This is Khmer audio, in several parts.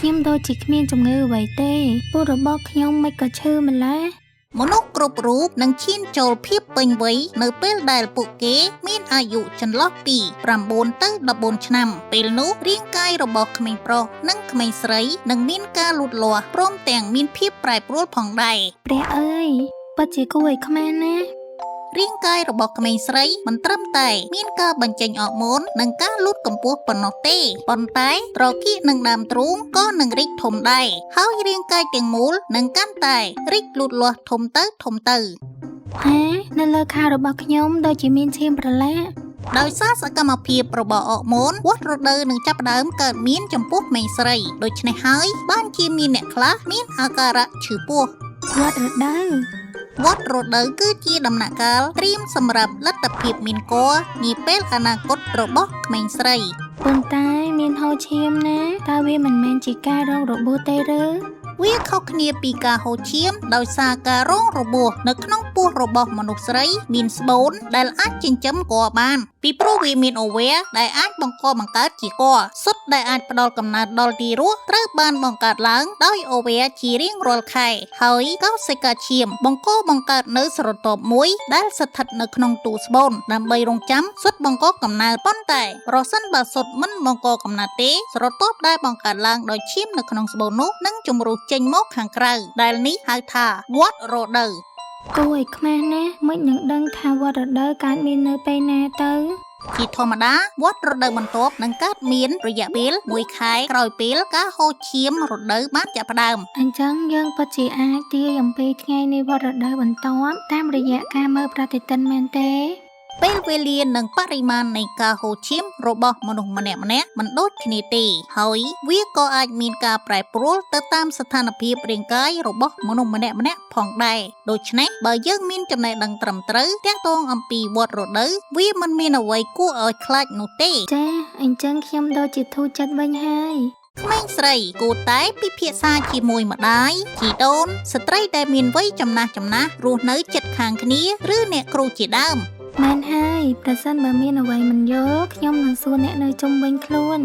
ខ្ញុំដូចជាគ្មានជំងឺអ្វីទេពោះរបស់ខ្ញុំមិនក៏ឈឺម្ល៉េះ មនុស្សគ្រប់រូបនឹងឈានចូលភាពពេញវ័យនៅពេលដែលពួកគេមានអាយុចន្លោះពី9ទៅ14ឆ្នាំពេលនោះរាងកាយរបស់ក្មេងប្រុសនិងក្មេងស្រីនឹងមានការលូតលាស់ព្រមទាំងមានភាពប្រែប្រួលផងដែរ ព្រះអើយពិតជាគួរឲ្យខ្មាស់ណាស់ រាងកាយរបស់ក្មេងស្រីមិនត្រឹមតែមានការបញ្ចេញអរម៉ូននិងការលូតកម្ពស់ប៉ុណ្ណោះទេប៉ុន្តែត្រគាកនិងដើមទ្រូងក៏នឹងរីកធំដែរហើយរាងកាយទាំងមូលនឹងកាន់តែរីកលូតលាស់ធំទៅធំទៅ ហានៅលើខោរបស់ខ្ញុំដូចជាមានឈាមប្រឡាក់ ដោយសារសកម្មភាពរបស់អរម៉ូនវដ្តរដូវនឹងចាប់ផ្ដើមកើតមានចំពោះក្មេងស្រីដូច្នេះហើយបានជាមានអ្នកខ្លះមានអាការៈឈឺពោះ វដ្តរដូវ វដ្តរដូវគឺជាដំណាក់កាលត្រៀមសម្រាប់លទ្ធភាពមានកនាពេលអនាគតរបស់ក្មេងស្រី ប៉ុន្តែមានហូរឈាមណាតើវាមិនមែនជាការរងរបួសទេឬ វាខុសគ្នាពីការហូរឈាមដោយសារការរងរបួសនៅក្នុងពោះរបស់មនុស្សស្រីមានស្បូនដែលអាចចិញ្ចឹមកបានពីព្រោះវាមានអូវែដែលអាចបង្កបង្កើតជាកសុទ្ធដែលអាចផ្ដល់កំណើតដល់ទារកត្រូវបានបង្កើតឡើងដោយអូវែជារៀងរាល់ខែហើយកោសិកាឈាមបង្កបង្កើតនៅស្រទាប់មួយដែលស្ថិតនៅក្នុងទូស្បូនដើម្បីរងចាំសុទ្ធបង្កកំណើតប៉ុន្តែប្រសិនបើសុទ្ធមិនបង្កកំណើតទេស្រទាប់ដែលបង្កើតឡើងដោយឈាមនៅក្នុងស្បូននោះនឹងជំរុះចេញមកខាងក្រៅដែលនេះហៅថាវដ្តរដូវ គួរឲ្យខ្មាស់ណាស់មិននឹងដឹងថាវដ្តរដូវកើតមាននៅពេលណាទៅ ជាធម្មតាវដ្តរដូវបន្ទាប់នឹងកើតមានរយៈពេល1ខែក្រោយពេលការហូរឈាមរដូវបានចាប់ផ្ដើម អញ្ចឹងយើងពិតជាអាចទាយអំពីថ្ងៃនៃវដ្តរដូវបន្ទាប់តាមរយៈការមើលប្រតិទិនមែនទេ ពេលវេលានិងបរិមាណនៃការហូរឈាមរបស់មនុស្សម្នាក់ៗមិនដូចគ្នាទេហើយវាក៏អាចមានការប្រែប្រួលទៅតាមស្ថានភាពរាងកាយរបស់មនុស្សម្នាក់ៗផងដែរដូច្នេះបើយើងមានចំណេះដឹងត្រឹមត្រូវទាក់ទងអំពីវដ្តរដូវវាមិនមានអ្វីគួរឲ្យខ្លាចនោះទេ ចាអញ្ចឹងខ្ញុំដូចជាធូរចិត្តវិញហើយ ក្មេងស្រីគួរតែពិភាក្សាជាមួយម្ដាយជីដូនស្ត្រីដែលមានវ័យចំណាស់ចំណាស់រស់នៅជិតខាងគ្នាឬអ្នកគ្រូជាដើម មែនហើយប្រសិនបើមានអ្វីមិនយល់ខ្ញុំនឹងសួរអ្នកនៅជុំវិញខ្លួន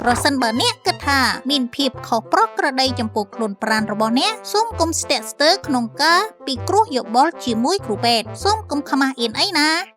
ប្រសិនបើអ្នកគិតថាមានភាពខុសប្រក្រតីចំពោះខ្លួនប្រាណរបស់អ្នកសូមកុំស្ទាក់ស្ទើរក្នុងការពិគ្រោះយោបល់ជាមួយគ្រូពេទ្យសូមកុំខ្មាស់អៀនអីណា